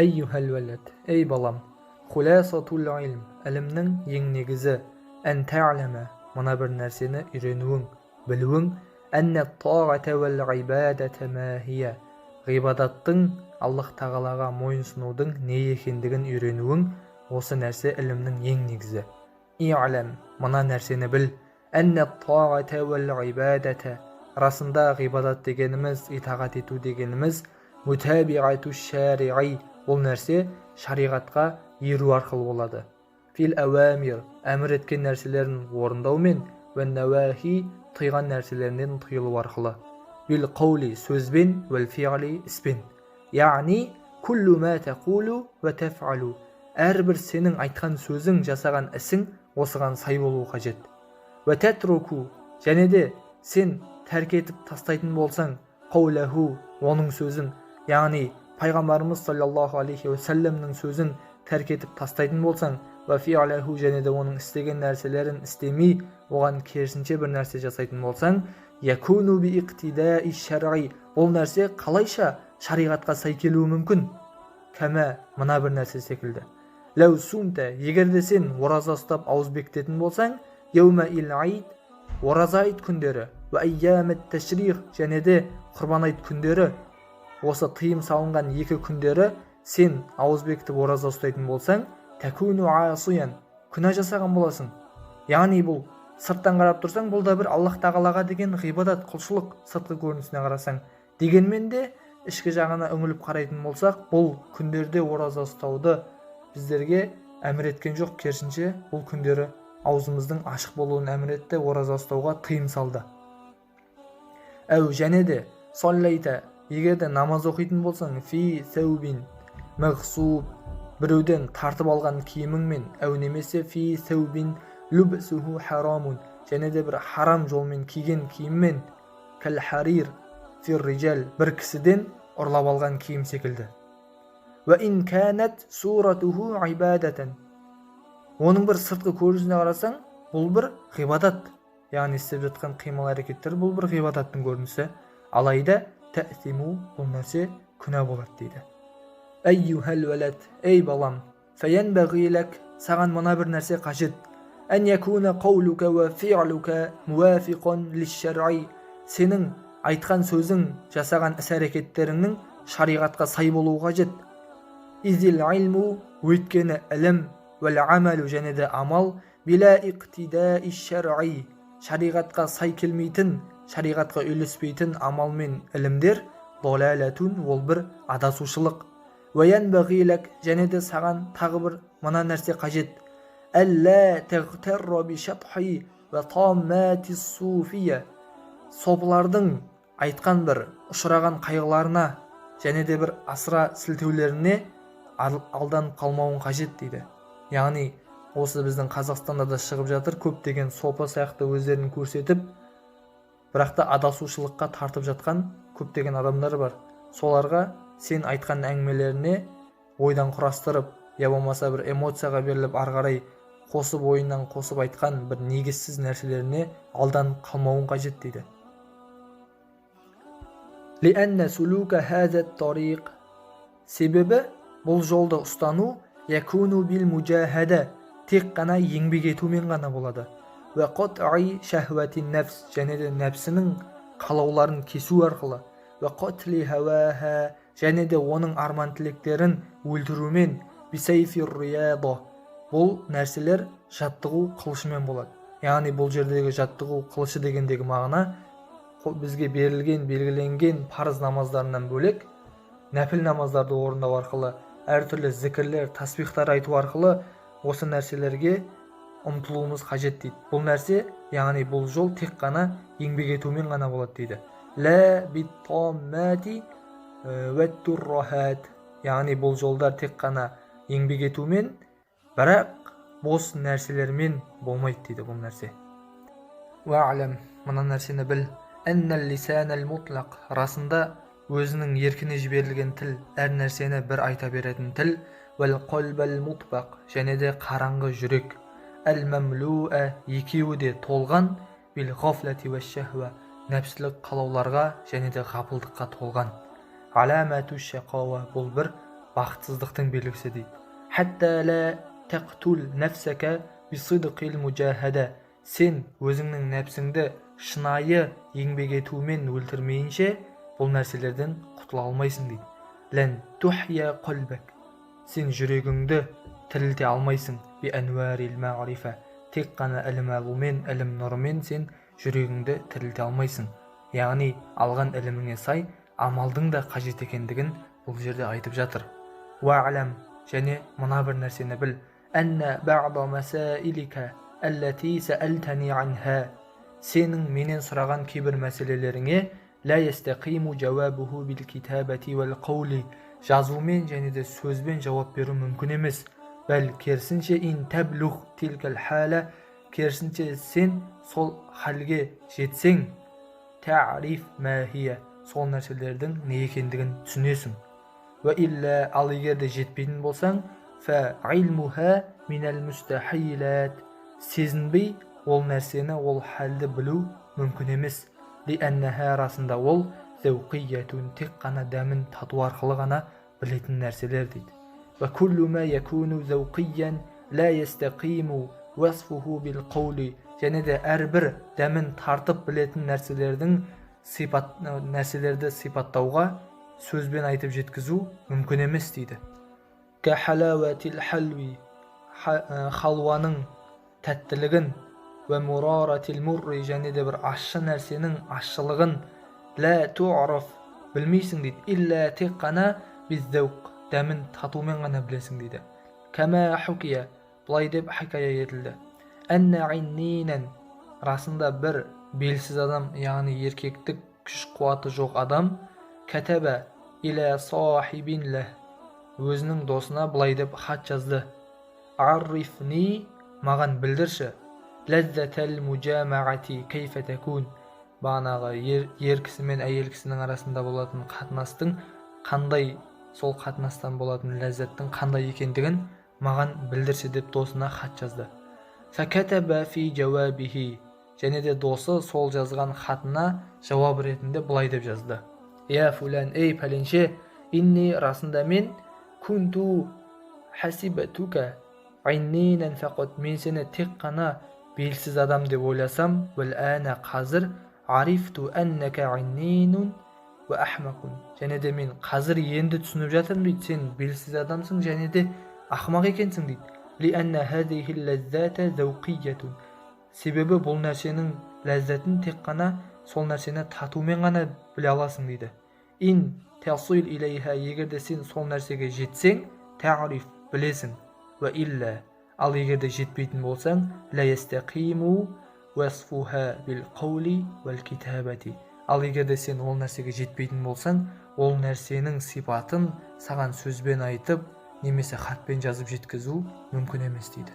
Әйюхәл уәләд, ей балам, хуласатул илм, ілімнің ең негізі, ән тә'ләмә, мына бір нәрсені үйренуің, білуің, әннә тағата уәл ғибадата мә хия, ғибадаттың, Аллах тағалаға мойынсұнудың не екендігін үйренуің, осы нәрсе ілімнің ең негізі. И'ләм, мына нәрсені біл, әннә тағата уәл ғибадата, расында ғибадат дегеніміз, итағат ету дегеніміз, мутабиату шариғи, бұл нәрсе шариғатқа еру арқылы болады. Фил әуәмир, әмір еткен нәрселерін орындаумен, уә нәуәхи, тыйған нәрселерінен тыйылу арқылы. Бил қаули, сөзбен, уәл фиғли, іспен. Яғни, куллу мә тәқулу уә тәф'алу, әрбір сенің айтқан сөзің, жасаған ісің осыған сай болуы қажет. Уә тәтруку, және де сен тәрк етіп тастайтын болсаң, қаулаху, оның сөзін, яғни пайғамбарымыз саллаллаху алейхи уассаламның сөзін тәрк етіп тастайтын болсаң, уә фи'лаху, және де оның істеген нәрселерін істемей, оған керісінше бір нәрсе жасайтын болсаң, якуну би иқтидаи шар'i, бұл нәрсе қалайша шариғатқа сай келуі мүмкін? Кәмә, мына бір нәрсе секілді. Ләу сумта, егер де сен ораза ұстап ауыз бекітетін болсаң, яума ил айд, ораза айт күндері, уә айямат ташриқ, және де құрбан айт күндері, осы тыйым салынған екі күндері сен ауыз бекітіп ораза ұстайтын болсаң, тәкуну асиян, күнә жасаған боласың. Яғни бұл сырттан қарап тұрсаң, бұл да бір Аллах тағалаға деген ғибадат, құлшылық, сыртқы көрінісіне қарасаң. Дегенмен де ішкі жағына үңіліп қарайтын болсақ, бұл күндерде ораза ұстауды біздерге әмір еткен жоқ, керісінше бұл күндері аузымыздың ашық болуын әмір етті, ораза ұстауға тыйым салды. Әу, және де саллайта, егер де намаз оқитын болсаң, фи сәубин мағсуб, біреуден тартып алған киіміңмен, әу немесе фи сәубин лубсуху харамун, және де бір харам жолмен киген киіммен, кәл харир фир рижал, бір кісіден ұрлап алған киім секілді. Уә ин канат суратуху ибадатан, оның бір сыртқы көрінісіне қарасаң, бұл бір ғибадат, яғни істеп жатқан қимыл әрекеттер бұл бір ғибадаттың көрінісі. Алайда тәсиму, бұл нәрсе күнә болады дейді. Әйюхәл уәләд, ей балам, фәйәнбәғи ләк, саған мына бір нәрсе қажет. Ән якуна қаулука уә фи'лука муафиқан лиш-шар'i, сенің айтқан сөзің, жасаған іс әрекеттеріңнің шариғатқа сай болуы қажет. Изил илму, өйткені ілім, уәл амалу, және де амал, била иқтидаи шар'i, шариғатқа сай келмейтін, шариғатқа үйлеспейтін амал мен ілімдер, далалатун, ол бір адасушылық. Уәянбағи ләк, және де саған тағы бір мына нәрсе қажет. Әллә тағтарра би шатхи уә таммати суфия, сопылардың айтқан бір ұшыраған қайғыларына және де бір асыра сілтеулеріне алданып қалмауың қажет дейді. Яғни осы біздің Қазақстанда да шығып жатыр көптеген сопы сияқты өздерін көрсетіп, бірақ та адасушылыққа тартып жатқан көптеген адамдар бар. Соларға сен айтқан әңгімелеріне ойдан құрастырып, я болмаса бір эмоцияға беріліп, ары қарай қосып, ойынан қосып айтқан бір негізсіз нәрселеріне алданып қалмауың қажет дейді. Лиәннә сулука хаза тариқ, себебі бұл жолды ұстану, якуну бил мужахада, тек қана еңбек етумен ғана болады. Уә қатъи шахвати нәфс, және де нәпсінің қалауларын кесу арқылы, уә қатли хауаха, және де оның арман тілектерін өлтірумен, бисайфи рияда, бұл нәрселер жаттығу қылышымен болады. Яғни бұл жердегі жаттығу қылышы дегендегі мағына, бізге берілген, белгіленген парыз намаздарынан бөлек нәпіл намаздарды орындау арқылы, әртүрлі зікірлер, таспихтар айту арқылы осы нәрселерге ұмтылуымыз қажет дейді. Бұл нәрсе, яғни бұл жол тек қана еңбек етумен ғана болады дейді. Лә биттаммати уәттуррахат, яғни бұл жолдар тек қана еңбек етумен, бірақ бос нәрселермен болмайды дейді бұл нәрсе. Уәълам, мына нәрсені біл, әннәл лисанал мутлақ, расында өзінің еркіне жіберілген тіл, әр нәрсені бір айта беретін тіл, уәл қалбал мутбақ, және де қараңғы жүрек, әл мәмлуа, екеуі де толған, бил ғафлати уәш шахва, нәпсілік қалауларға және де ғапылдыққа толған. Аламату шақауа, бұл бір бақытсыздықтың белгісі дейді. Хатта ла тақтул нафсака бисидқил мужахада, сен өзіңнің нәпсіңді шынайы еңбек етумен өлтірмейінше бұл нәрселерден құтыла алмайсың дейді. Лән тухья қалбак, сен жүрегіңді тірілте алмайсың. Би әнуарил мағрифа, тек қана ілім алумен, ілім нұрымен сен жүрегіңді тірілте алмайсың. Яғни алған іліміңе сай амалдың да қажет екендігін бұл жерде айтып жатыр. Уәләм, және мына бір нәрсені біл. Әнна ба'да масаилика аллати сәәлтани анха, сенің менен сұраған кейбір мәселелеріңе ла ястақиму жауабуху бил китабати уәл қаули, жазумен және де сөзбен жауап беру мүмкін емес. Бәл керісінше ин таблух тилкал хала, керісінше сен сол халге жетсең, та'риф ма хия, сол нәрселердің не екендігін түсінесің. Уә илля, ал егер де жетпейтін болсаң, фа илмуха минал мустахилат, сезінбей ол нәрсені, ол халді білу мүмкін емес. Лиәннәһә, расында ол зәуқиятун, тек қана дәмін тату арқылы ғана білетін нәрселер дейді. Уә куллу ма якуну зәуқиян ла ястақиму уасфуху бил қаули, және де әрбір дәмін тартып білетін нәрселердің сипат, нәрселерді сипаттауға сөзбен айтып жеткізу мүмкін емес дейді. Кәхалауатил халви, халуаның тәттілігін, уә мураратил мурри, және де бір ащы нәрсенің ащылығын, лә ту'раф, білмейсің дейді. Илля, тек қана биздауқ, дәмін татумен ғана білесің дейді. Кәмә хукия, былай деп хикая етілді. Әннә иннинен, расында бір белсіз адам, яғни еркектік күш қуаты жоқ адам, кәтәбә иля сахибин ләх, өзінің досына былай деп хат жазды. Аррифни, маған білдірші, ләззәтәл мужамаати кайфа такун, бағанағы ер кісі мен әйел кісінің арасында болатын қатынастың қандай, сол қатынастан болатын ләззаттың қандай екендігін маған білдірші деп досына хат жазды. Фәкәтәбә фи жауабихи, және де досы сол жазған хатына жауап ретінде былай деп жазды. Я фулан, ей пәленше, инни, расында мен, кунту хасибатука айннинан фақат, мен сені тек қана белсіз адам деп ойласам, уәл ана, қазір, арифту әннәка айннинун уә ахмақун, және де мен қазір енді түсініп жатырмын дейді, сен белсіз адамсың және де ақымақ екенсің дейді. Лиәннә хазихи ләззата зәуқиятун, себебі бұл нәрсенің ләззатын тек қана сол нәрсені татумен ғана біле аласың дейді. Ин тасил илейха, егер де сен сол нәрсеге жетсең, та'риф, білесің. Уә илля, ал егер де жетпейтін болсаң, ла ястақиму уасфуха бил қаули уәл китабати, ал егер де сен ол нәрсеге жетпейтін болсаң, ол нәрсенің сипатын саған сөзбен айтып немесе хатпен жазып жеткізу мүмкін емес дейді.